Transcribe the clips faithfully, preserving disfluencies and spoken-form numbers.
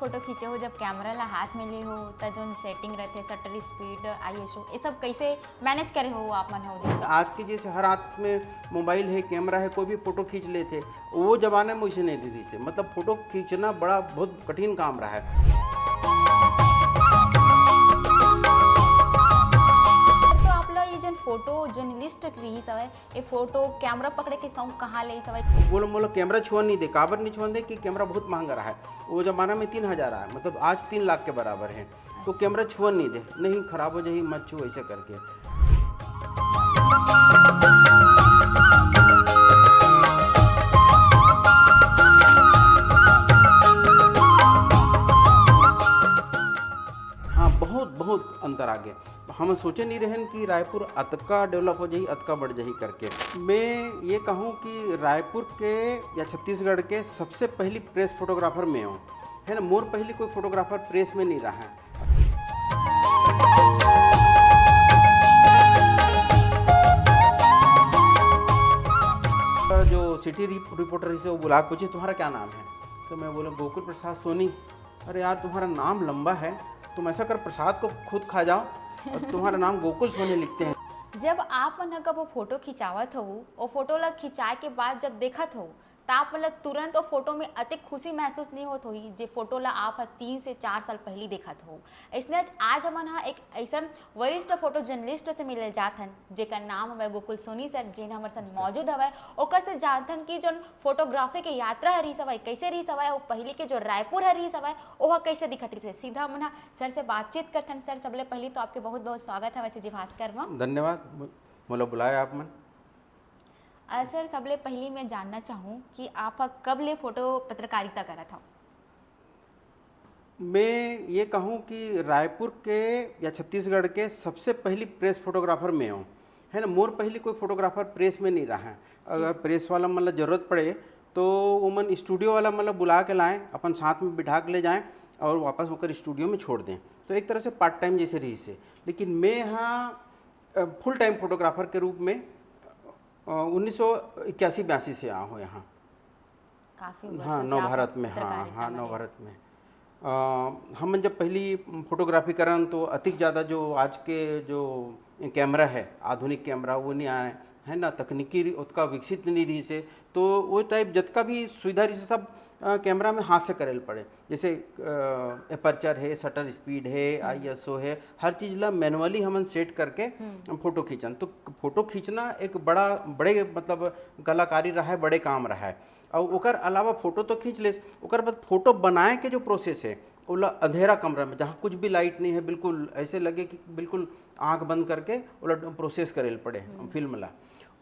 Photo खींचे हो, जब कैमरा ला हाथ में ले हो, त जोन सेटिंग रहथे, शटर स्पीड, आईएसओ, ये सब कैसे मैनेज करे हो आप मन हो दिन? आज के जैसे हर हाथ में मोबाइल है, कैमरा है, कोई भी फोटो खींच लेथे। वो जमाना में वैसे नहीं रहिसे, मतलब फोटो खींचना बड़ा बहुत कठिन काम रहा है। तो आप ला ये जोन फोटो जर्नलिस्ट रहिस हवय, ये फोटो कैमरा पकड़े के शौक कहाँ ले आइस हवय? बोलो मोला कैमरा छुअन नहीं दे। काबर नहीं छुअन दे कि कैमरा बहुत महंगा रहा है। वो जमाना में तीन हजार आया, मतलब आज तीन लाख के बराबर है। तो कैमरा छुअन नहीं दे, नहीं खराब हो जाही, मत छू, ऐसे करके। हाँ, बहुत बहुत अंतर आ गया। हम सोचे नहीं रहन कि रायपुर अतका डेवलप हो जाही, अतका बढ़ जाही करके। मैं ये कहूँ कि रायपुर के या छत्तीसगढ़ के सबसे पहली प्रेस फोटोग्राफर मैं हूँ, है ना। मोर पहली कोई फोटोग्राफर प्रेस में नहीं रहा है। जो सिटी रिप-, रिपोर्टर है, वो बुला के पूछे, "तुम्हारा क्या नाम है?" तो मैं बोला, "गोकुल प्रसाद सोनी।" "अरे यार, तुम्हारा नाम लंबा है, तुम ऐसा कर, प्रसाद को खुद खा जाओ और तुम्हारा नाम गोकुल सोनी लिखते हैं।" जब आप मन ह कभो फोटो खिंचावत हो, वो फोटो ला खिंचाए के बाद जब देखत हो, त आप मन ला तुरंत वो फोटो में अतेक खुशी महसूस नहीं होत होही, जे फोटो ला आप ह तीन से चार साल पहली देखत हो। इसने आज, आज हमन ह एक ऐसन वरिष्ठ फोटो जर्नलिस्ट से मिले जात हन, जेकर नाम हवय गोकुल सोनी सर, जेन हमर संग मौजूद हवय। ओकर से जानथन कि जोन फोटोग्राफी के यात्रा ह रहिस हवय, कैसे रहिस हवय, अउ पहिली के जो रायपुर ह रहिस हवय, ओह कैसे दिखत रहिस हवय। सीधा हमन ह सर से बातचीत करथन। सर, सबले पहली तो आपके बहुत बहुत स्वागत हवय सीजी भास्कर म। धन्यवाद, मो-, मोला बुलाया आप मन। अ, सर, सबले पहली मैं जानना चाहूँ कि आप ह कब ले फोटो पत्रकारिता करत हव? मैं ये कहूँ कि रायपुर के या छत्तीसगढ़ के सबसे पहली प्रेस फोटोग्राफर मैं हूँ, है ना। मोर पहली कोई फोटोग्राफर प्रेस में नहीं रहा है। अगर प्रेस वाला मतलब जरूरत पड़े तो वो मन स्टूडियो वाला मतलब बुला के लाएं, अपन साथ में बिठा के ले जाएं और वापस होकर स्टूडियो में छोड़ दें। तो एक तरह से पार्ट टाइम जैसे रहिसे। लेकिन मैं यहाँ फुल टाइम फोटोग्राफर के रूप में उन्नीस सौ इक्यासी बयासी से आया हूँ यहाँ। काफी वर्ष हाँ, से नव आप भारत में, हाँ, पत्रकारिता हाँ, में नव रहे। भारत में। अ, हम जब पहली फोटोग्राफी करन तो अतिक ज़्यादा जो आज के जो कैमरा है, आधुनिक कैमरा, वो नहीं आए, है ना, तकनीकी री-, उतका विकसित नहीं रहिसे। तो वो टाइप जतका भी सुविधा रहिसे सब अ, कैमरा में हाथ से करे ल पड़े। जैसे एपर्चर है, शटर स्पीड है, आईएसओ है, हर चीज़ ला मैनुअली हमन सेट करके हम फोटो खींचन। तो फोटो खींचना एक बड़ा, बड़े मतलब कलाकारी रहा है, बड़े काम रहा है। और ओकर अलावा फोटो तो खींच लेस, ओकर बाद फोटो बनाए के जो प्रोसेस है, ओला अंधेरा कमरा में, जहाँ कुछ भी लाइट नहीं है, बिल्कुल ऐसे लगे कि बिल्कुल आंख बंद करके ओला प्रोसेस करे ल पड़े हम फिल्म ला।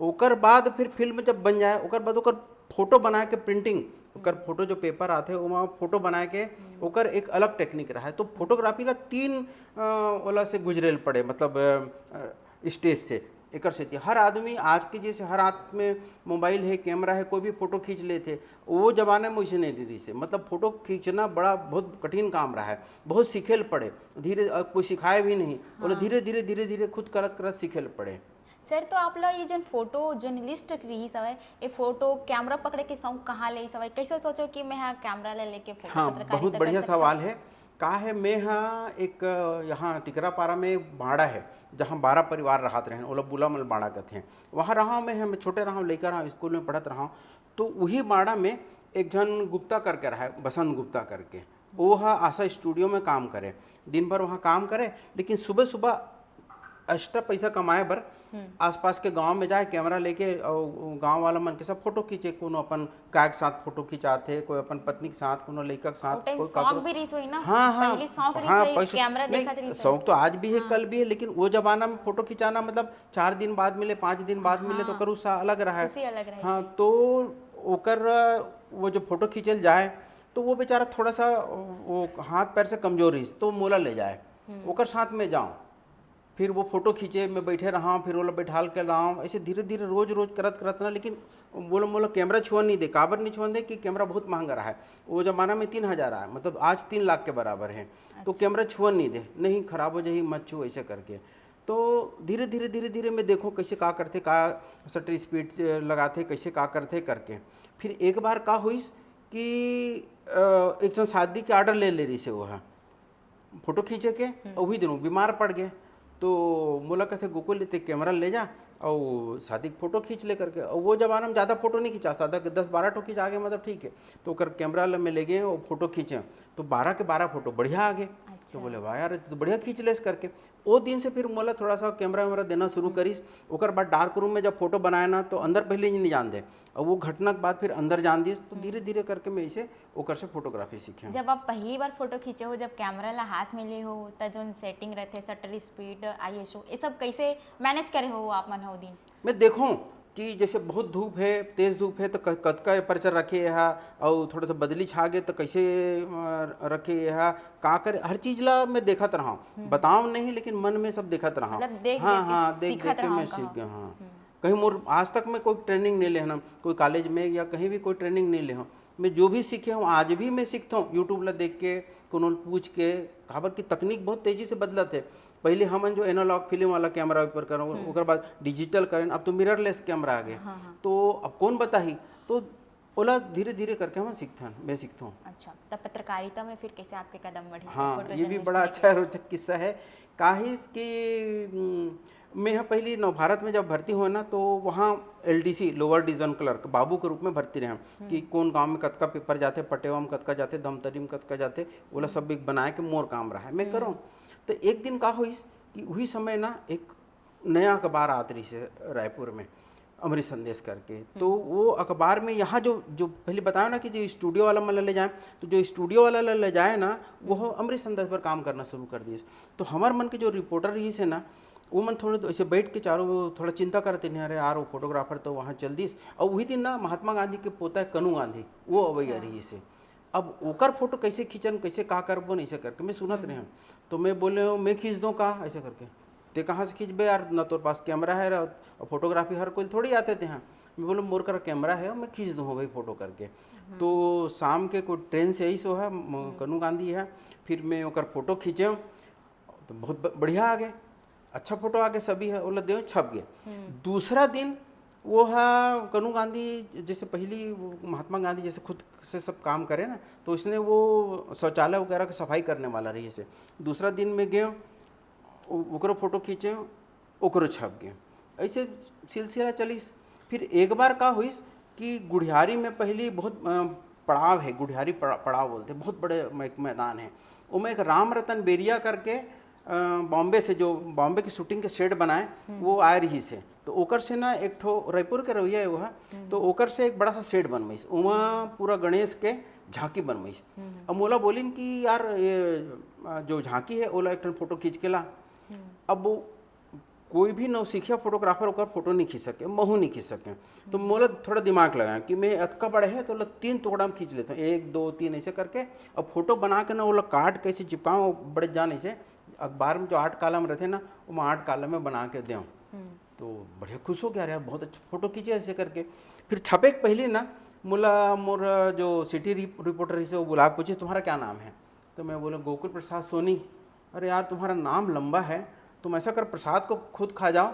ओकर बाद फिर फिल्म जब बन जाए, ओकर बाद ओकर फोटो बनाए के प्रिंटिंग, ओकर फोटो जो पेपर आथे, ओमा फोटो बनाए के ओकर एक अलग टेक्निक रहा है। तो फोटोग्राफी ला तीन अ, ओला से गुजरे ल पड़े, मतलब अ, स्टेज से। एकर सेती हर आदमी आज के जैसे हर हाथ में मोबाइल है, कैमरा है, कोई भी फोटो खींच लेथे। वो जमाना में वैसे नहीं रहिसे, मतलब फोटो खींचना बड़ा बहुत कठिन काम रहा है, बहुत सीखे ल पड़े। धीरे अ, कोई सिखाए भी नहीं, बोले धीरे धीरे धीरे धीरे खुद करत करत सीखे ल पड़े। सर, तो आप ला ये जोन फोटो जर्नलिस्ट रहिस हवय, ये फोटो कैमरा पकड़े के शौक कहाँ ले आइस हवय? कैसे सोचो कि मैं हा कैमरा ले लेके फोटो हाँ, पत्रकारिता बहुत कर बढ़िया सकता हूँ? सवाल है। का है, मैं हा एक अ, यहाँ टिकरापारा में बाड़ा है, जहाँ बारह परिवार रहत रहें, ओला बुलामल बाड़ा कथे। वहाँ रहा मैं, हम छोटे रहा, लइका रहा, स्कूल में पढ़त रहा, तो वही बाड़ा में एक झन गुप्ता करके रहा, बसंत गुप्ता करके। वो हा आशा स्टूडियो में काम करे, दिन भर वहाँ काम करे, लेकिन सुबह सुबह एक्स्ट्रा पैसा कमाए बर आसपास के गांव में जाए, कैमरा लेके, और गांव वाला मन के सब फोटो खींचे, कोनो अपन काय के साथ फोटो खिंचाथे, कोई अपन पत्नी के साथ, कोनो लइका के साथ, वो टाइम कोई शौक काकरो भी रहिस होही ना, हाँ, हाँ, पहली शौक रहिस हाँ, होही, पैसा- कैमरा नहीं, देखत रहिस शौक होही। तो आज भी है, कल भी है, लेकिन वो जमाना में फोटो खिंचाना मतलब चार दिन बाद मिले, पाँच दिन बाद मिले, तो ओकर उत्साह अलग रहा है। खुशी अलग रहे हाँ, तो ओकर वो जो फोटो खींचल जाए, तो वो बेचारा थोड़ा सा वो हाथ पैर से कमजोर रहिस, तो मोला ले जाए, ओकर साथ में जाऊँ। फिर वो फोटो खींचे, मैं बैठे रहा, फिर ओला बैठाल के लाऊँ, ऐसे धीरे धीरे रोज रोज करत करत ना, लेकिन बोलो मोला कैमरा छुअन नहीं दे। काबर नहीं छुअन दे कि कैमरा बहुत महंगा रहा है। वो जमाना में तीन हजार आया, मतलब आज तीन लाख के बराबर है। तो कैमरा छुअन नहीं दे, नहीं खराब हो जाही, मत छू, ऐसे करके। तो धीरे धीरे धीरे धीरे मैं देखो कैसे का करथे, का शटर स्पीड लगाथे, कैसे का करथे करके। फिर एक बार का होइस कि अ, एक ठन शादी के ऑर्डर ले ले रहिस हे वो ह फोटो खींचे के, अउ उही दिन वो बीमार पड़ गे। तो मोला कथे, "गोकुल, ते कैमरा ले जा अउ शादी के फोटो खींच ले," करके। अउ वो जमाना में ज़्यादा फोटो नहीं खिंचा, सादा के दस बारह ठो खिंचा गे, मतलब ठीक है। तो ओकर कैमरा ल मैं ले गए, वो फोटो खींचे, तो बारह के बारह फोटो बढ़िया आ गए। तो अच्छा। बोले, "वाह यार, ये तो बढ़िया खींच लेस," करके। वो दिन से फिर मोला थोड़ा सा कैमरा वैमरा देना शुरू करिस। ओकर बाद डार्क रूम में जब फोटो बनाए ना, तो अंदर पहले ही नहीं जान दे, और वो घटना के बाद फिर अंदर जान दिस। तो धीरे धीरे करके मैं इसे ओकर से फोटोग्राफी सीखे हूँ। जब आप पहली बार फोटो खींचे हो, जब कैमरा ला हाथ में ले हो, त जोन सेटिंग रहते, शटर स्पीड, आईएसओ, ये सब कैसे मैनेज करे हो आप मन हो दिन? मैं देखूँ कि जैसे बहुत धूप है, तेज धूप है, तो क-, कतका एपर्चर रखे ये हा, और थोड़ा सा बदली छा गए तो कैसे अ, रखे ये हा, का करे, हर चीज ला मैं देखत रहा हूँ। बताऊँ नहीं, लेकिन मन में सब देखत रहा हूँ। मतलब देख हाँ देख के हाँ, देख सीखत देख के रहा मैं हूँ सीख कहाँ। गया। हाँ। कहीं मोर आज तक मैं कोई ट्रेनिंग नहीं ले हन, कोई कॉलेज में या कहीं भी कोई ट्रेनिंग नहीं ले हन। मैं जो भी सीखे हूँ, आज भी मैं सीखता हूँ, यूट्यूब ला देख के, कोनो ल पूछ के, काबर कि तकनीक बहुत तेजी से बदलत है। पहले हमन जो एनालॉग फिल्म वाला कैमरा ऊपर करन, ओकर बाद डिजिटल करन, अब तो मिररलेस कैमरा आ गए। हाँ, हाँ। तो अब कौन बताही? तो ओला धीरे धीरे करके हमन सीखथन, मैं सीखथों। अच्छा, तब पत्रकारिता में फिर कैसे आपके कदम बढ़े? हाँ, फोटो ये भी जर्नलिस्ट बड़ा में अच्छा रोचक किस्सा है। काहिस कि, उम, मैं ह पहली नवभारत में जब भर्ती हुआ ना, तो वहाँ एलडीसी, लोअर डिवीजन क्लर्क, बाबू के रूप में भर्ती रहे, कि कौन गांव में कतका पेपर जाते, पटेवा में कतका जाते, धमतरी में कतका जाते, ओला सब एक बनाए के मोर काम रहा है, मैं करूँ। तो एक दिन का होइस कि वही समय ना एक नया अखबार आत रहिस हे रायपुर में, अमृत संदेश करके। तो वो अखबार में यहाँ जो, जो पहले बताया ना कि जो स्टूडियो वाला मन ला ले जाए, तो जो स्टूडियो वाला ला ले जाए ना, वो अमृत संदेश पर काम करना शुरू कर दिस। तो हमार मन के जो रिपोर्टर रहिस हे ना, वो मन थोड़े ऐसे बैठ के चारों थोड़ा चिंता करते नहीं, "अरे यार, वो फोटोग्राफर तो वहाँ चल दिस।" और वही दिन ना महात्मा गांधी के पोता है कनू गांधी, वो अवैया रहिस हे। अब ओकर फोटो कैसे खींचन, कैसे का करबो, ऐसे करके मैं सुनत रहे हूँ। तो मैं बोले हूँ, "मैं खींच दूँ का?" ऐसे करके। "ते कहाँ से खींचबे यार, ना तोर पास कैमरा है, और फोटोग्राफी हर कोई थोड़ी आते थे।" हाँ, मैं बोले, "मोर करा कैमरा है, मैं खींच दूँ भाई फोटो करके।" तो शाम के कोई ट्रेन से आई सो है, म-, कनू गांधी है, फिर मैं ओकर फोटो खींचे, तो बहुत ब-, बढ़िया आ गए, अच्छा फोटो आ गए, सभी है, ओला देव, छप गए। दूसरा दिन वो हा कनू गांधी, जैसे पहली वो महात्मा गांधी जैसे खुद से सब काम करे ना, तो उसने वो शौचालय वगैरह की सफाई करने वाला रहिस हे। दूसरा दिन में गए, उ-, ओकरो फोटो खींचे, ओकरो छप गए। ऐसे सिलसिला चलिस। फिर एक बार का होइस कि गुढ़ियारी में पहली बहुत, अ, पड़ाव है, गुढ़ियारी पड़ा-, पड़ाव बोलते, बहुत बड़े मै-, मैदान है। ओमे एक राम रतन बेरिया करके, अ, बॉम्बे से, जो बॉम्बे की शूटिंग के सेट बनाए, वो आए रहिस हे। तो ओकर से ना एक ठो रायपुर के रवैया है वो है, तो ओकर से एक बड़ा सा सेट बनवाइस। ओमा पूरा गणेश के झांकी बनवाइस। अब मोला बोलिन कि यार, ये, अ, जो झांकी है, ओला एक ठन फोटो खींच के ला। अब वो कोई भी नौसिखिया फोटोग्राफर ओकर फोटो नहीं खींच सके, महू नहीं खींच सके। तो मोला थोड़ा दिमाग लगाया कि मैं अतका बड़े है, तो ओला तीन टुकड़ा में खींच लेता हूँ, एक, दो, तीन, ऐसे करके। अब फोटो बना के ना, ओला काट के ऐसे चिपकाऊँ, बड़े जान ऐसे अखबार में जो आठ कालम रहते ना, वो मैं आठ कालम में बना के देऊँ। तो बढ़िया खुश हो गया, "अरे यार, बहुत अच्छा फोटो खींचे," ऐसे करके। फिर छपे के पहले ना, मोला मोर जो सिटी रिप-, रिपोर्टर रहिस हे, वो बुला के पूछे, "तुम्हारा क्या नाम है?" तो मैं बोला, "गोकुल प्रसाद सोनी।" "अरे यार, तुम्हारा नाम लंबा है, तुम ऐसा कर, प्रसाद को खुद खा जाओ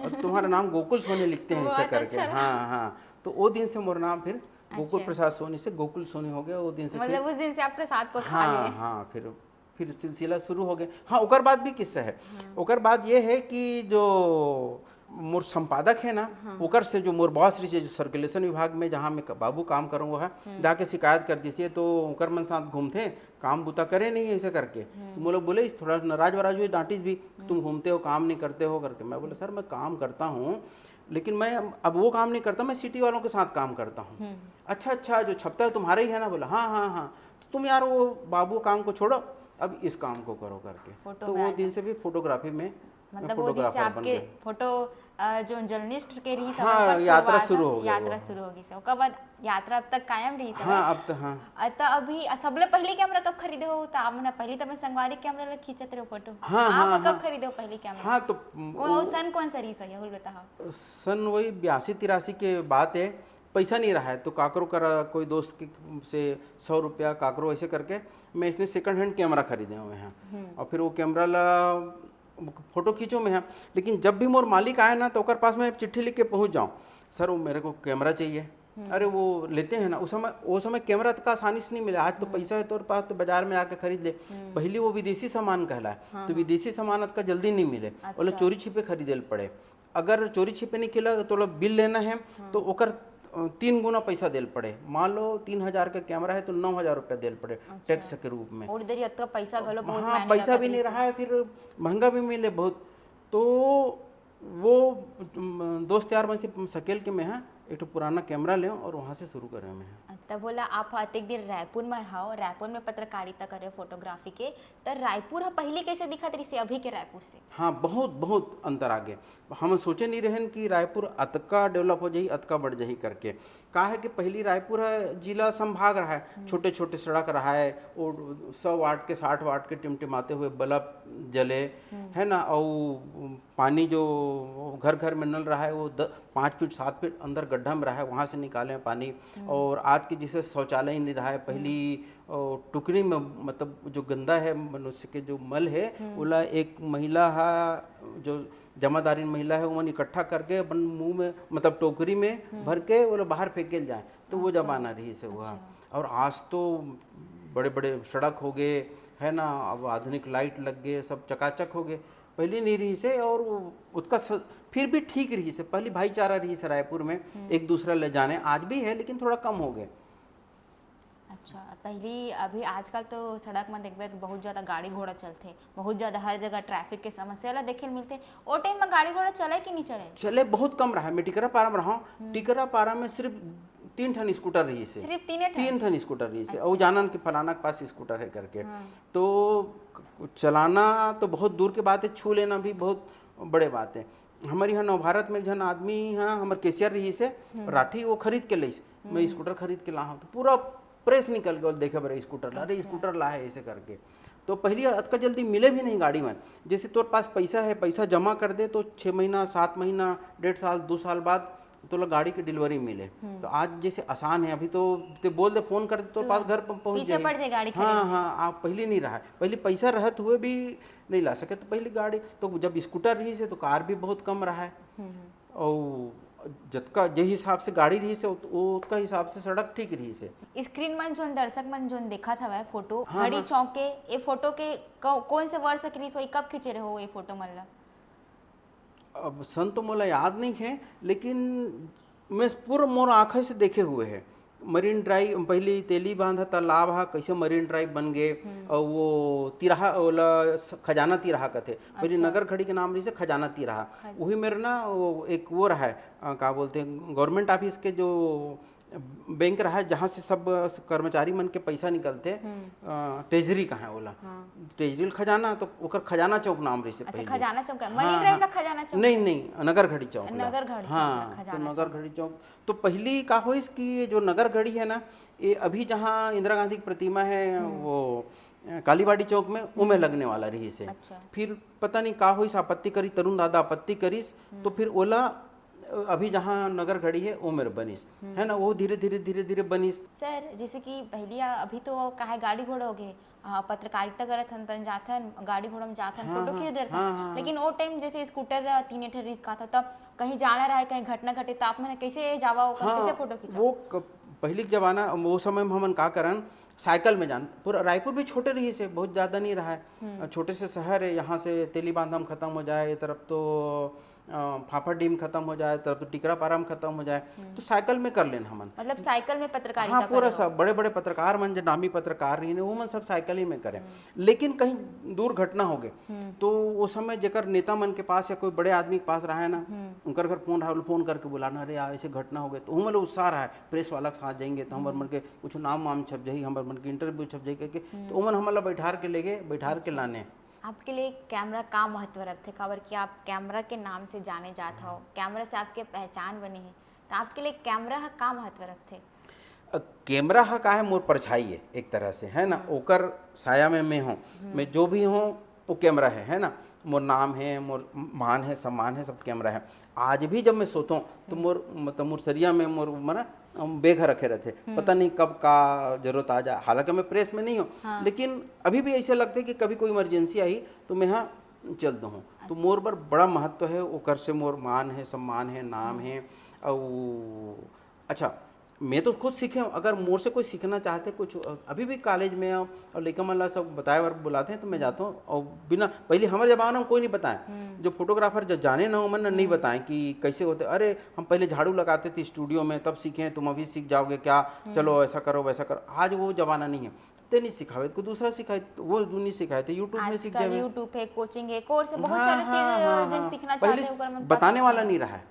और तुम्हारा नाम गोकुल सोनी लिखते हैं," वो ऐसा बात करके। अच्छा लगा। हाँ, हाँ। तो वो दिन से मोर नाम फिर गोकुल अच्छा। प्रसाद सोनी से गोकुल सोनी हो गया। वो दिन से मतलब फिर उस दिन से आप प्रसाद को खा हाँ, गए। हाँ, फिर, फिर सिलसिला शुरू हो गया। हाँ, ओकर बाद भी किस्सा है। ओकर बाद ये है कि जो मोर संपादक है ना, ओकर से जो मोर बॉस रहिस हे, जो सर्कुलेशन विभाग में, जहाँ मैं क-, बाबू काम करूँ, वो है, जाके शिकायत कर दिस हे, तो ओकर मन साथ घूमथे, काम बुता करे नहीं ऐसे करके। तो मोला बोले, थोड़ा नाराज वाराज हुए, डांटिस भी, "तुम घूमते हो, काम नहीं करते हो," करके। मैं बोला, "सर, मैं काम करता हूँ, लेकिन मैं अब वो काम नहीं करता, मैं सिटी वालों के साथ काम करता हूँ।" "अच्छा, अच्छा, जो छपता है तुम्हारा ही है ना?" बोला, "हाँ, हाँ, हाँ।" "तो तुम यार वो बाबू काम को छोड़ो, अब इस काम को करो," करके। फोटो तो में वो आ दिन जाओ। से भी फोटोग्राफी में मैं मतलब वो दिन से फोटोग्राफर बन आपके गया। फोटो, अ, जो जर्नलिस्ट के रहिस हे, हाँ, ओकर यात्रा शुरुआत शुरू हो, हो गया यात्रा वो। शुरू हो गई से। ओकर बाद यात्रा अब तक कायम रहिस हे? हाँ, अब तो हाँ। अ, त अभी, अ, सबले पहली कैमरा कब खरीदे हो? त आप मन पहली त मैं संगवारी कैमरा ले खींचत रहे हो फोटो। हाँ, आप हाँ, कब हाँ। खरीदे हो पहली कैमरा? हाँ, तो कौन, वो वो सन कौन सा रहिस हे, ये बोल बताओ। सन वही बयासी तिरासी के बात है, पैसा नहीं रहा है, तो काकरो करा कोई दोस्त के से सौ रुपया काकरो ऐसे करके मैं इसने सेकंड हैंड कैमरा खरीदे हुए हैं। और फिर वो कैमरा ला फोटो खींचो मैं, हाँ। लेकिन जब भी मोर मालिक आए ना, तो ओकर पास मैं चिट्ठी लिख के पहुँच जाऊँ, "सर, वो मेरे को कैमरा चाहिए।" अरे, वो लेते हैं ना, उस समय, वो समय कैमरा अतका आसानी से नहीं मिला। आज तो पैसा है तोर पास, तो बाजार में आके खरीद ले। पहले वो विदेशी सामान कहलाए, तो विदेशी सामान अतका जल्दी नहीं मिले, ओला चोरी छिपे खरीदे ल पड़े। अगर चोरी छिपे नहीं खेला तो ओला बिल लेना है, तो ओकर अ, तीन गुना पैसा देल पड़े। मान लो तीन हजार का कैमरा है तो नौ हजार रुपया देल पड़े टैक्स के रूप में। और इधर अतका पैसा घलो बहुत हाँ, मायने पैसा रखत भी नहीं रहिस। रहा है, फिर महंगा भी मिले बहुत। तो वो, म, दोस्त यार मन से सकेल के मैं, हाँ, एक ठो पुराना कैमरा लें और वहाँ से शुरू करें मैं। तब बोला, आप अतेक दिन रायपुर में हव, रायपुर में पत्रकारिता करे फोटोग्राफी के, त रायपुर ह पहली कैसे दिखत रहिस अभी के रायपुर से? हाँ, बहुत, बहुत अंतर आ गया। हम सोचे नहीं रहन कि रायपुर अतका डेवलप हो जाही, अतका बढ़ जाही करके। का है कि पहली रायपुर ह जिला संभाग रहा है, छोटे-छोटे सड़क रहा है, वो सौ वाट के, साठ वाट के टिमटिमाते हुए बल्ब जले, है ना, और पानी जो घर-घर में नल रहा है, वो द-, पाँच फीट, सात फीट अंदर गड्ढा में रहा है, वहाँ से निकाले हैं पानी। और आज के जैसे शौचालय नहीं रहा है, पहली, अ, टुकड़ी में, मतलब, जो गंदा है मनुष्य के, जो मल है, ओला एक महिला हा, जो जमादारिन महिला है, ओमन इकट्ठा करके अपन मुंह में, मतलब, टोकरी में भर के ओला बाहर फेंके ल जाए, तो वो जमाना रहिस हे। और आज तो बड़े-बड़े सड़क हो गए, है ना, अब आधुनिक लाइट लग गए, सब चकाचक हो गए, पहले नहीं रहिस हे। और वो, ओतका स-, फिर भी ठीक रहिस हे। पहले भाईचारा रहिस हे रायपुर में, एक दूसरा ले जाने, आज भी है लेकिन थोड़ा कम हो गए। अच्छा, पहली, अभी आजकल तो सड़क में देखबे तो बहुत ज्यादा गाड़ी घोड़ा चलथे, बहुत ज्यादा हर जगह ट्रैफिक के समस्या ला देखे ल मिलथे। ओ टाइम में गाड़ी घोड़ा चले कि नहीं चले? चले, बहुत कम रहा। मैं टिकरापारा में रहा हूँ, टिकरापारा में सिर्फ तीन ठन स्कूटर रहिस हे। सिर्फ तीने ठन? तीन ठन स्कूटर रहिस हे। अच्छा। और जानन कि फलाना के पास स्कूटर है करके। तो क-, चलाना तो बहुत दूर के बात है, छू लेना भी बहुत बड़े बात है। हमर यहाँ नवभारत में एक झन आदमी ह, हमर कैशियर रहिस हे, राठी, वो खरीद के लइस। मैं स्कूटर खरीद के ला हूँ, तो पूरा प्रेस निकल के देखे बर स्कूटर ला, "अरे, स्कूटर ला है," ऐसे करके। तो पहली अतका जल्दी मिले भी नहीं गाड़ी मन। जैसे तोर पास पैसा है, पैसा जमा कर दे, तो छः महीना, सात महीना, डेढ़ साल, दो साल बाद तोला गाड़ी के डिलीवरी मिले। तो आज जैसे आसान है, अभी तो ते बोल दे, फोन कर दे, तोर पास घर प-, पहुंच पीछे जाही। पड़ जाए गाड़ी खरीदने। हाँ, हाँ, आप पहले नहीं रहा है। पहले पैसा रहत हुए भी नहीं ला सके, तो पहले गाड़ी, तो जब स्कूटर रहिस हे, तो कार भी बहुत कम रहा है। और जतका, जे हिसाब से गाड़ी रहिस हे, ओत-, ओतका हिसाब से सड़क ठीक रहिस हे। स्क्रीन मन जोन दर्शक मन जोन देखत हवय फोटो, हाँ, घड़ी हाँ। चौक के, ए फोटो के क-, कौन से वर्ष के रहिस होही, कब खींचे रहे हो ये फोटो मन ला? अब सन तो मोला याद नहीं है, लेकिन मैं पूरा मोर आँखों से देखे हुए है। मरीन ड्राइव, पहली तेली बांध, तालाब हा, कैसे मरीन ड्राइव बन गए, और वो तिराहा, ओला स-, खजाना तिराहा कथे। पहली अच्छा। नगर घड़ी के नाम रहिस हे खजाना तिराहा। खजाना। वही मेरे ना, वो एक वो रहा है, अ, का बोलते हैं, गवर्नमेंट ऑफिस के जो बैंक रहा है, जहाँ से सब कर्मचारी मन के पैसा निकलते, अ, ट्रेजरी कहा है ओला। हाँ। ट्रेजरी खजाना, तो ओकर खजाना चौक नाम रहिस हे अच्छा, पहले। खजाना चौक है। हाँ, मरीन ड्राइव हाँ। ला खजाना चौक नहीं, है? नहीं, नगर घड़ी चौक ला। नगर घड़ी चौक ला हाँ, तो खजाना नगर चौक। घड़ी चौक। तो पहली का होइस कि ये जो नगर घड़ी है ना, ये अभी जहाँ इंदिरा गांधी की प्रतिमा है, वो, अ, कालीबाड़ी चौक में, उमे लगने वाला रहिस हे। अच्छा। फिर पता नहीं का होइस, आपत्ति करी, तरुण दादा आपत्ति करिस, तो फिर ओला, अ, अभी जहाँ नगर घड़ी है, ओमेर बनिस, है ना, वो धीरे, धीरे, धीरे, धीरे बनिस। सर, जैसे कि पहली, अभी तो का है, गाड़ी घोड़ा हो गए, अ, पत्रकारिता करत हन, तन जाथन, गाड़ी घोड़ा में जाथन, हाँ, फोटो हाँ, खींच डरथन। हाँ, हाँ, हाँ। लेकिन ओ टाइम जैसे स्कूटर, अ, तीन ठे रिहिस का था, तब कहीं जाना रहे, कहीं घटना घटे, तो आप मन कैसे जावा, ओकर हाँ, कैसे फोटो खींचा? वो क-, पहली के जमाना, वो समय में हमन का करन, साइकिल में जान, पूरा रायपुर भी छोटे रहिस हे, बहुत ज़्यादा नहीं रहा है। हम्म। अ, छोटे से शहर है, यहाँ से तेली बांधा में खत्म हो जाए, ये तरफ तो, अ, फाफाडीह में खत्म हो जाए, तरफ तो टिकरापारा में खत्म हो जाए, हम्म। तो साइकिल में कर लेन हमन। मतलब साइकिल में पत्रकारिता हाँ, पूरा करे हो? सब बड़े-बड़े पत्रकार मन, जो नामी पत्रकार रहिन, वो मन सब साइकिल ही में करें। हम्म। लेकिन कहीं दूर घटना हो गए, हम्म। तो वो समय जेकर नेता मन के पास या कोई बड़े आदमी के पास रहा है ना, हम्म। उनकर घर फोन रहा, फोन करके बुलाना, "अरे यार, ऐसे घटना हो गए," तो वो मतलब उत्साह रहा है, प्रेस वाला के साथ जाएंगे, तो हमर हम्म। मन के कुछ नाम वाम छप जाही, हमर मन के इंटरव्यू छप जाही करके, हम्म। तो ओमन हमन ला बैठार के लेगे, बैठार के अच्छा। लाने। आपके लिए कैमरा का महत्व रखथे? काबर कि आप कैमरा के नाम से जाने जात हव, कैमरा से आपके पहचान बने हे, तो आपके लिए कैमरा ह का महत्व रखथे? अ, कैमरा ह का है, मोर परछाई है एक तरह से, है ना? हम्म। ओकर साया में मैं हूँ। हम्म। मैं जो भी हूँ, वो कैमरा है, है ना? मोर नाम है, मोर मान है, सम्मान है, सब कैमरा है। आज भी जब मैं सोतों, तो हम्म। मोर, मतलब, मोर सरिया में मोर, मना, अम, बेग ह रखे रहथे। हम्म। पता नहीं कब का जरूरत आ जाए। हालांकि मैं प्रेस में नहीं हूँ, हाँ। लेकिन अभी भी ऐसे लगथे कि कभी कोई इमरजेंसी आही, तो मैं हाँ चल दूँ। तो अच्छा। मोर बर बड़ा महत्व है, ओकर से मोर मान है, सम्मान है, नाम हम्म। है। अउ अच्छा, मैं तो खुद सीखे हूँ। अगर मोर से कोई सीखना चाहते कुछ, अभी भी कॉलेज में और लइका मन ला सब बताए बर बुलाते हैं, तो मैं जाता हूँ। और बिना, पहले हमारे जमाना में कोई नहीं बताए, जो फोटोग्राफर जो जाने ना, ओमन नहीं बताए कि कैसे होते। अरे, हम पहले झाड़ू लगाते थे स्टूडियो में, तब सीखे हैं, तुम अभी सीख जाओगे क्या? चलो, ऐसा करो, वैसा करो। आज वो जमाना नहीं है। ते नहीं सिखावे, कोई दूसरा सिखाए, तो वो नहीं सिखाए, तो YouTube में सीख आजकल जावे। YouTube है, कोचिंग है, कोर्स है, बहुत हाँ, सारे हाँ, चीज, हाँ, जो हाँ। सीखना पहले चाहते हैं, ओकर मन पास बताने वाला option नहीं रहा है।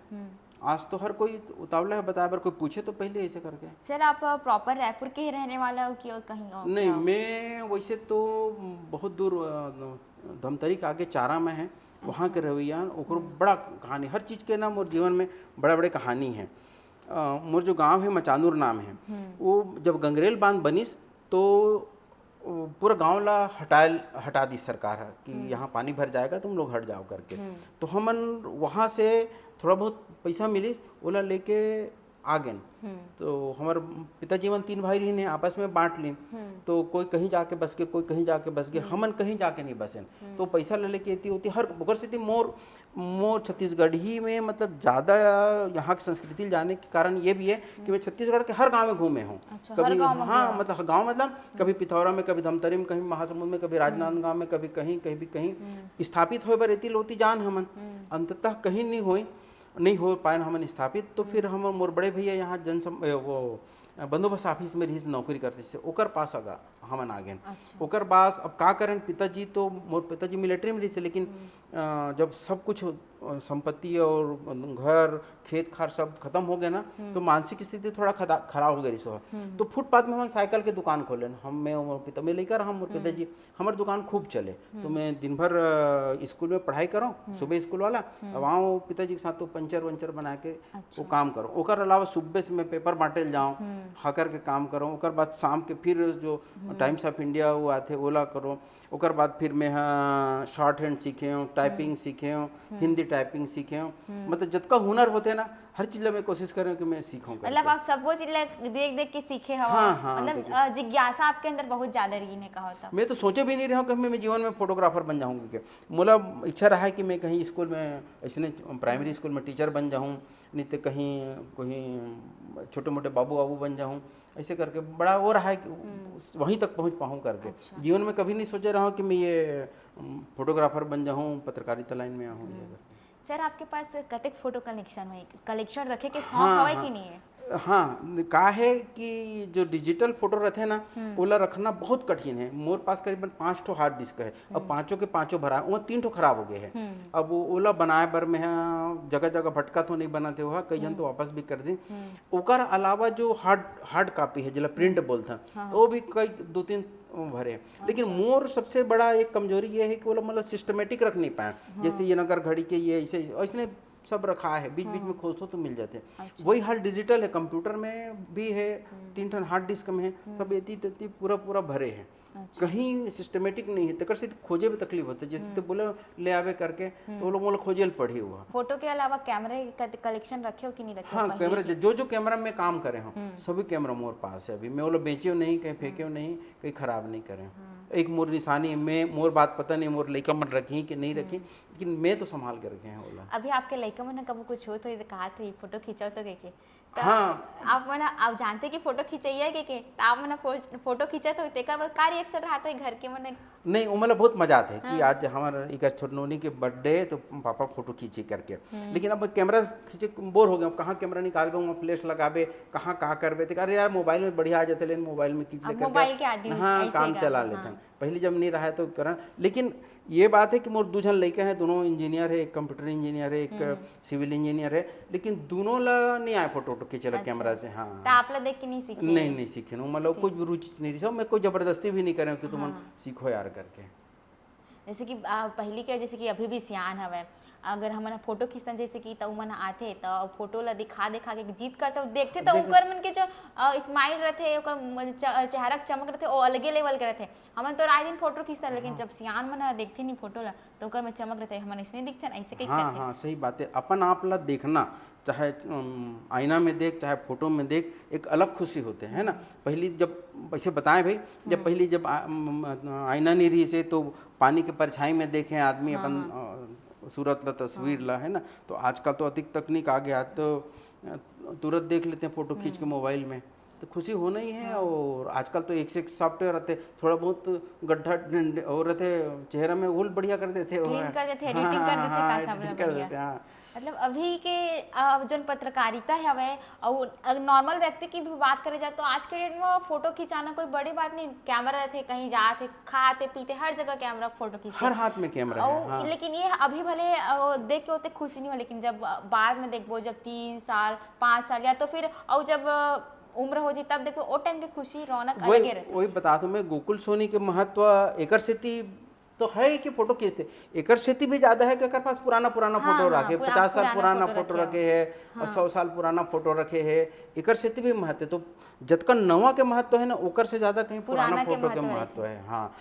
आज तो हर कोई उतावला है बताए बर, कोई पूछे तो पहले ऐसे करके। सर, आप प्रॉपर रायपुर के ही रहने वाला हो कि और कहीं और नहीं, क्या हो? मैं वैसे तो बहुत दूर, अ, धमतरी के आगे चारा में है, वहाँ के रवैया, ओकरो बड़ा कहानी, हर चीज के ना मोर जीवन में बड़ा बड़े कहानी है। अ, मोर जो गांव है, मचानूर नाम है, वो जब गंगरेल बांध बनिस, तो वो पूरा गांव ला हटाए, हटा दी सरकार ह कि यहाँ पानी भर जाएगा, तुम लोग हट जाओ करके। तो हमन वहाँ से थोड़ा बहुत पैसा मिली, ओला लेके आ गेन। तो हमर पिताजी मन तीन भाई रहिन हे, आपस में बांट लीन। तो कोई कहीं जाके बस के, कोई कहीं जाके बस गए, हमन कहीं जाके नहीं बसेन। तो पैसा ले लेके एती ओती हर ओकर सेती मोर मोर छत्तीसगढ़ी में, मतलब, ज़्यादा यहाँ की संस्कृति जाने के कारण ये भी है कि मैं छत्तीसगढ़ के हर गांव में घूमे हूँ। अच्छा, हर कभी गांव में हाँ, घूमे। मतलब, गांव, मतलब, कभी पिथौरा में, कभी धमतरी में, कभी महासमुंद में, कभी राजनांदगांव में, कभी कहीं, कहीं भी कहीं स्थापित होए बर एती लोती जान हमन। अंततः कहीं नहीं होई, नहीं हो पाए हमन स्थापित। तो फिर हम, मोर बड़े भैया यहाँ जनसम-, ए, वो बंदोबस्त ऑफिस में रहिस, नौकरी करते से, ओकर पास अगा हमन आ गेन। अच्छा। ओकर बाद अब का करें, पिताजी तो, मोर पिताजी मिलिट्री में रहिस, लेकिन अ, जब सब कुछ, अ, संपत्ति और घर, खेत खार सब खत्म हो गए ना, तो मानसिक स्थिति थोड़ा खदा-, खराब हो गई रहिस। तो फुटपाथ में हमन साइकिल के दुकान खोलेन। हम, मैं और मोर पिता, मैं लइका रहम, मोर पिताजी, हमर दुकान खूब चले। तो मैं दिन भर, अ, स्कूल में पढ़ाई करूँ, सुबह स्कूल वाला, अब आऊँ पिताजी के साथ तो पंचर वंचर बना के वो अच्छा। काम करूँ। ओकर अलावा सुबह से मैं पेपर बांटे ल जाऊँ, हॉकर के काम करूँ। ओकर बाद शाम के फिर जो टाइम्स ऑफ इंडिया वो आथे, ओला करूँ। ओकर बाद फिर मैं ह शॉर्ट हैंड सीखे हूँ, टाइपिंग सीखे हूँ, हिंदी टाइपिंग सीखे हूँ। मतलब, जतका हुनर होते ना, हर चीज ला मैं कोशिश करे हूँ कि मैं सीखूँ करके। मतलब, आप सबो चीज ला देख देख के सीखे हव। हाँ, हाँ, मतलब, देख, अ, जिज्ञासा आपके अंदर बहुत ज्यादा रहिन हे, कहो तो। मैं तो सोचे भी नहीं रहा हूँ कि मैं, मैं जीवन में फोटोग्राफर बन जाऊँ करके। मोला इच्छा रहा है कि मैं कहीं स्कूल में, ऐसे प्राइमरी स्कूल में टीचर बन जाऊँ, नहीं तो कहीं, कहीं छोटे मोटे बाबू वाबू बन जाऊँ। ऐसे करके बड़ा वो रहा है कि वहीं तक पहुँच पाऊँ करके। अच्छा। जीवन में कभी नहीं सोचे रहा हूँ कि मैं ये, अम, फोटोग्राफर बन जाऊँ, पत्रकारिता लाइन में आऊँ, ये करके। सर, आपके पास कतेक फोटो कलेक्शन है? कलेक्शन रखे के शौक हाँ, हवय हाँ। कि नहीं है? हाँ, न-, का है कि जो डिजिटल फोटो रहते हैं ना, ओला रखना बहुत कठिन है। मोर पास करीबन पाँच ठो हार्ड डिस्क है। अब पाँचों के पाँचों भरा, वो तीन ठो खराब हो गए हैं। अब वो, ओला बनाए बर मैं ह जगह-जगह भटका तो नहीं बनाते हुआ, कई जन तो वापस भी कर दी। ओकर अलावा जो हार्ड, हार्ड कॉपी है, जेला प्रिंट बोलथन, हाँ। वो भी कई दो तीन भरे हैं। लेकिन अच्छा। मोर सबसे बड़ा एक कमजोरी ये है कि वो लोग, मतलब, सिस्टमेटिक रख नहीं पाए। हाँ। जैसे ये नगर घड़ी के ये ऐसे, ऐसने सब रखा है, बीच-बीच में हाँ। खोजो तो मिल जाते हैं। अच्छा। वही हाल डिजिटल है, कंप्यूटर में भी है, हम्म। तीन ठन हार्ड डिस्क में है, हम्म। सब एती तेती पूरा, पूरा भरे हैं। अच्छा। कहीं सिस्टमेटिक नहीं है, तेकर से खोजे में तकलीफ होता है। जैसे हम्म। तो बोले, "ले आवे" करके, तो वो हम्म। लोग मोला खोजे ल पड़ी हुआ। फोटो के अलावा कैमरे के कलेक्शन रखे हो कि नहीं रखे हो? हाँ, पहले कैमरा, के? जो, जो कैमरा में काम करे हूँ, हम्म। सभी कैमरा मोर पास है अभी। मैं वो लोग बेचे नहीं, कहीं फेंके हम्म। नहीं, कहीं खराब नहीं करे। हम्म। एक मोर निशानी है, मैं, मोर बात पता नहीं, मोर लइका मन रखी कि नहीं रखी, हम्म। लेकिन मैं तो संभाल के रखे हैं ओला। अभी आपके लइका मन ह कभू कुछ होत होही त कहत होही, "फोटो खींचव तो," कहिके। त हाँ। आप मन ह, आप जानते कि फोटो खींचइया कहिके, त आप मन ह फो-, फोटो खींचत होही, तेकर बाद का रिएक्शन रहत होही घर के मन? नहीं, ओमन ला बहुत मजा आथे कि हाँ। आज हमर इकर छोट नोनी के बर्थडे हे, तो पापा फोटो खींची करके। हम्म। लेकिन अब कैमरा खींचे बोर हो गया, अब कहाँ कैमरा निकालबे, ओमा फ्लैश लगाबे, कहाँ का करबे, ते अरे यार, मोबाइल में बढ़िया आ जाथे, लेकिन मोबाइल में खींच अब ले करके मोबाइल के आदमी हाँ, ऐसे काम का, चला हाँ। लेथन। पहली जब नहीं रहा है तो करा, लेकिन ये बात है कि मोर दू झन लइका हैं, दोनों इंजीनियर है, एक कंप्यूटर इंजीनियर है, एक हम्म। सिविल इंजीनियर है, लेकिन दोनों ला नहीं आए फोटो वोटो खींचे ला अच्छा। कैमरा से। हाँ। तो आप ला देख के नहीं सीखे? नहीं, नहीं सीखे ना, मतलब, अच्छा। कुछ भी रुचि नहीं रही, सब मैं कोई जबरदस्ती भी नहीं करे हूँ कि तुम हाँ। सीखो यार करके। जैसे कि, आ, पहली के, जैसे कि अभी भी सियान हवय, अगर हमन ह फोटो खींचथन जैसे कि, त उमन ह आथे, त फोटो ला दिखा, दिखा के जिद करथे, देखथे, त देख- ओकर मन के जो, अ, स्माइल रथे, ओकर म-, च-, चेहरा के चमक रथे, ओ अलगे लेवल के रथे। हमन तो आए दिन फोटो खींचथन, लेकिन हाँ। जब सियान मन ह देखथे नहीं फोटो ला, त ओकर में चमक रथे, "हमन अइसने दिखथन, अइसे कहिके हाँ, करथे।" हाँ, सही बात है। अपन आप ला देखना, चाहे, अम, आईना में देख, चाहे फोटो में देख, एक अलग खुशी होते है ना। हम्म। पहली जब, ऐसे बताएं भाई, जब हम्म। पहली जब आ-, अम, अम, आईना नहीं रही से, तो पानी के परछाई में देखे आदमी हाँ, अपन, हाँ। अ, सूरत ला, तस्वीर हाँ। ला, है ना। तो आजकल तो अधिक तकनीक आ गया, तो तुरंत देख लेते हैं फोटो खींच के मोबाइल में। तो खुशी होना ही है। और आजकल तो एक से एक सॉफ्टवेयर रहते, थोड़ा बहुत गड्ढा ढंड-, और रहते चेहरा में, वो बढ़िया कर देते हो। क्लीन कर देते हैं, एडिटिंग कर देते हैं, का सब एडिटिंग कर बढ़िया। देते हैं, हाँ। मतलब अभी के अ, जोन पत्रकारिता हवे, और अगर नॉर्मल व्यक्ति की भी बात करे जाए तो आज के डेट में फोटो खिंचाना कोई बड़ी बात नहीं। कैमरा रहते, कहीं जाते, खाते पीते, हर जगह कैमरा, फोटो खींचते। हर हाथ में कैमरा और है, हाँ। लेकिन ये अभी भले अ, देख के होते खुशी नहीं हो, लेकिन जब बाद में देखबो, जब तीन साल, पाँच साल, या तो फिर और जब अ, उम्र हो जाए तब देखबो, वो टाइम की खुशी, रौनक अलगे वही रहते। वही बता दूं मैं, गोकुल सोनी के महत्व एकर सेती तो है कि फोटो खींचते, एकर सेती भी ज्यादा है कि एकर पास पुराना पुराना हाँ, फोटो हाँ, रखे, पुरा-, पचास साल पुराना पुराना फोटो फोटो रखे रखे है और सौ साल पुराना फोटो रखे है, एकर सेती भी महत्व है। तो जतका नवा के महत्व है ना, ओकर से ज्यादा कहीं पुराना पुराना के फोटो के महत्व महत्व है। हाँ,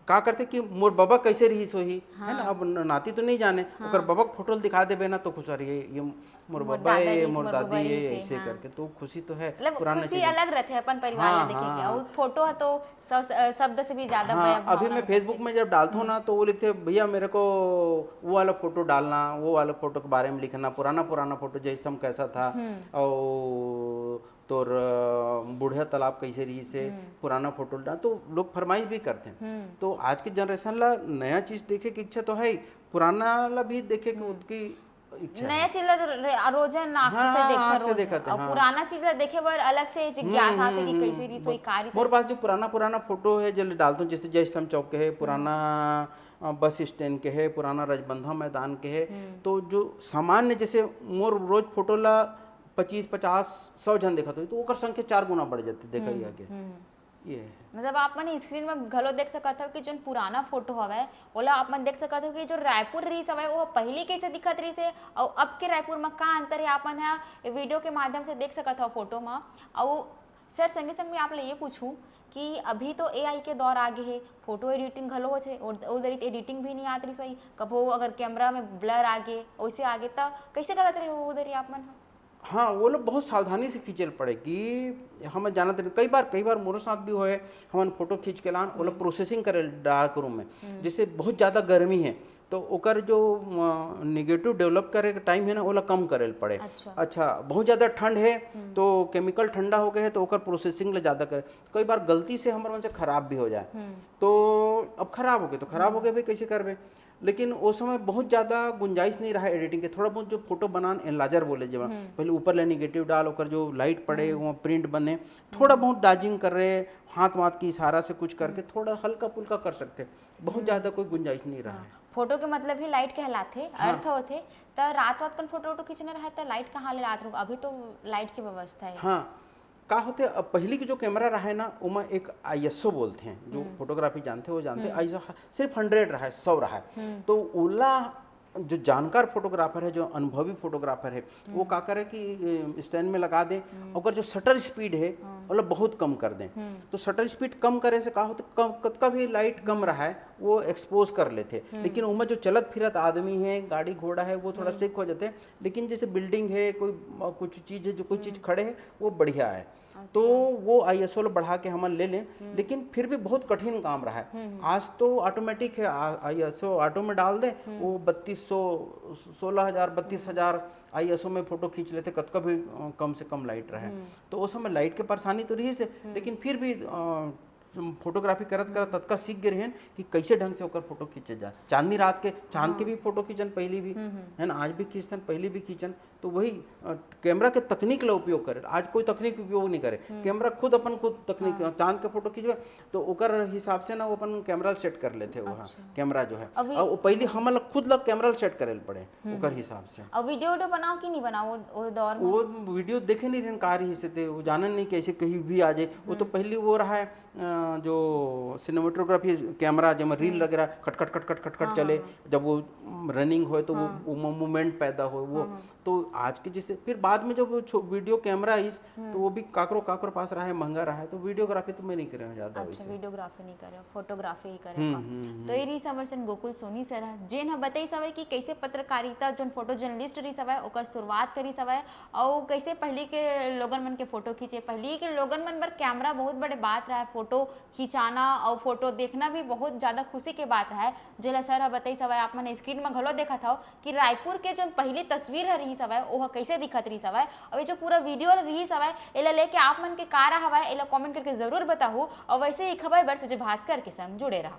का करते कि मोर बबा कैसे रहिस होही, है ना? अब न-, नाती तो नहीं जाने, ओकर बबा के फोटो दिखा देबे ना तो खुश रही, ये मोर मोर बबा दादा ये, रहिस, मोर मोर बबा दादी रहिस ये, है, ऐसे हाँ। करके तो खुशी तो है, मतलब पुराने खुशी चीजें। अलग रहते हैं अपन परिवार हाँ, में देखे के। हाँ। और फोटो है तो स-, स-, शब्द से भी ज्यादा हाँ, भाव- अभी भावना मैं रहती फेसबुक है। में जब डालता हूँ ना तो वो लिखते हैं, "भैया मेरे को वो वाला फोटो डालना, वो वाला फोटो के बारे में लिखना, पुराना पुराना फोटो जैसे हम कैसा था, और तोर अ, बुढ़िया तालाब कैसे रही से, पुराना फोटो डाल।" तो लोग फरमाइश भी करते हैं। तो आज के जनरेशन ला नया चीज देखे की इच्छा तो है ही, पुराना ला भी देखे की उनकी इच्छा है। नया चीज ला तो रे-, रोज नाक हाँ, से हाँ, देख आँख से रोज देखा ना। थे, और हाँ। पुराना चीज ला देखे बर अलग से जिज्ञासा आते कि कैसे रही सोई, का रही मोर सोई। पास जो पुराना पुराना फोटो है, जो डालता हूँ, जैसे जय स्तंभ चौक के है, पुराना अ, बस स्टैंड के है, पुराना रजबंधा मैदान के है, तो जो सामान्य, जैसे मोर रोज फोटो ला पच्चीस, पचास, सौ झन देखत होही, तो ओकर संख्या चार गुना बढ़ जाते, देखा ही आगे। ये है। मतलब आप मन स्क्रीन में घलो देख सकत हो कि जोन पुराना फोटो हवय, ओला आप मन देख सकत हो कि जो रायपुर रहिस हवय, वो पहिली कैसे दिखत रहिस हे, अउ अब के रायपुर में का अंतर है, आप मन ह ये वीडियो के माध्यम से देख सकत हो फोटो में। अउ सर, संगे संग में आप ले ये पूछूं कि अभी तो एआई के दौर आ गे हे, फोटो एडिटिंग घलो होथे, और उधर एडिटिंग भी नहीं आत रहिस होही, कभो अगर कैमरा में ब्लर आ गे, वैसे आ गे, त कैसे करत रहे हो उधर आप मन ह? हाँ, वो लोग बहुत सावधानी से खींचे ल पड़े कि हम जानत रहे, कई बार, कई बार मोरो साथ भी होए, हमन फोटो खींच के लान, ओला प्रोसेसिंग करे डार्क रूम में, जैसे बहुत ज्यादा गर्मी है तो ओकर जो निगेटिव डेवलप करे के टाइम है ना, ओला कम करे ल पड़े। अच्छा। अच्छा, बहुत ज्यादा ठंड है तो केमिकल ठंडा हो गए है तो ओकर प्रोसेसिंग ले ज्यादा करे। कई बार गलती से हमर मन से खराब भी हो जाए, तो अब खराब हो गए तो खराब हो गए भाई, कैसे करबे? लेकिन ओ समय बहुत ज्यादा गुंजाइश नहीं रहा एडिटिंग के। थोड़ा बहुत जो फोटो बनान, एनलार्जर बोले जेमा, पहले ऊपर ले निगेटिव डाल, ओकर जो लाइट पड़े, वहाँ प्रिंट बने, थोड़ा बहुत डाजिंग कर रहे, हाथ वाथ के इशारा से कुछ करके थोड़ा हल्का फुल्का कर सकते, बहुत ज्यादा कोई गुंजाइश नहीं रहा है। फोटो के मतलब ही लाइट कहलाथे, अर्थ होथे। त रात वात कन फोटो वोटो खींचना रहे त लाइट कहाँ ले लात रहो? अभी तो लाइट की व्यवस्था है। हाँ, का होथे, अब पहली के जो कैमरा रहा है ना, ओमा एक आईएसओ बोलते हैं, जो फोटोग्राफी जानते हो, जानते हैं, आईएसओ सिर्फ हंड्रेड रहा है, सौ रहा है। तो ओला जो जानकार फोटोग्राफर है, जो अनुभवी फोटोग्राफर है, वो का करे कि स्टैंड में लगा दे, ओकर जो शटर स्पीड है, ओला बहुत कम कर दे। तो शटर स्पीड कम करे से का होथे, कम, कतका भी लाइट कम रहा है, वो एक्सपोज कर लेथे। लेकिन ओमा जो चलत फिरत आदमी है, गाड़ी घोड़ा है, वो थोड़ा शेक हो जाते हैं। लेकिन जैसे बिल्डिंग है, कोई अ, कुछ चीज है, जो कोई चीज खड़े है, वो बढ़िया है। तो वो आईएसओ ला बढ़ा के हमन ले लें, लेकिन फिर भी बहुत कठिन काम रहा है। आज तो ऑटोमेटिक है, आईएसओ ऑटो में डाल दे, वो बत्तीस सौ, सोलह हजार, बत्तीस हजार आईएसओ में फोटो खींच लेते, कतका भी अ, कम से कम लाइट रहे। तो उस समय लाइट के परेशानी तो रही से, लेकिन फिर भी अ, फोटोग्राफी करत करत ततका सीख गए रहेन कि कैसे ढंग से ओकर फोटो खींचे जाए। चांदनी रात के, चांद के भी फोटो खींचन पहली भी, है ना, आज भी खींचतन, पहली भी खींचन। तो वही अ, कैमरा के तकनीक ला उपयोग करे। आज कोई तकनीक उपयोग नहीं करे, कैमरा खुद अपन खुद तकनीक, चांद के फोटो खींचबे तो ओकर हिसाब से ना वो अपन कैमरा सेट कर लेते, वो कैमरा जो है। अभी और वो पहली हमन ला खुद ला कैमरा सेट करे ल पड़े ओकर हिसाब से। और वीडियो वीडियो बनाओ कि नहीं बनाओ वो, वो दौर में? वो वीडियो देखे नहीं रहन, का रही से ते, वो जानन नहीं कैसे कहीं भी आ जाए। वो तो पहली वो रहा है अ, जो सिनेमेटोग्राफी कैमरा, जेमा रील वगैरह खट खट खट खट खट खट चले, जब वो रनिंग होए तो वो, वो मूवमेंट पैदा होए, वो तो आज के जैसे, फिर बाद में जब वो छो-, वीडियो कैमरा आइस, तो वो भी काकरो काकरो पास रहा है, महंगा रहा है, तो वीडियोग्राफी तो मैं नहीं करे हूँ ज्यादा अच्छा, वैसे। वीडियोग्राफी नहीं करे, फोटोग्राफी करे हम्म, का। हम्म, तो ये रही हमर सन गोकुल सोनी सर ह, जेन ह बताइस हवय कि कैसे पत्रकारिता, जोन फोटो जर्नलिस्ट रहिस हवय, ओकर शुरुआत करिस हवय, अउ कैसे पहली के लोगन मन के फोटो खींचे। पहली के लोगन मन बर कैमरा बहुत बड़े बात रहा है, फोटो खिंचाना अउ फोटो देखना भी बहुत ज्यादा खुशी के बात रहा है। जेला सर ह बताइस हवय, आप मन स्क्रीन म घलो देखत हव कि रायपुर के जोन पहली तस्वीर ह रहिस हवय, ओह कइसे दिखत रिहिस हवय, अउ ये जो पूरा वीडियो रिहिस हवय, एला लेके आप मन के का राय हवय, एला comment करके जरूर बताहू। अउ वैसे ही खबर बर सूर्य भास्कर के संग जुड़े रहा।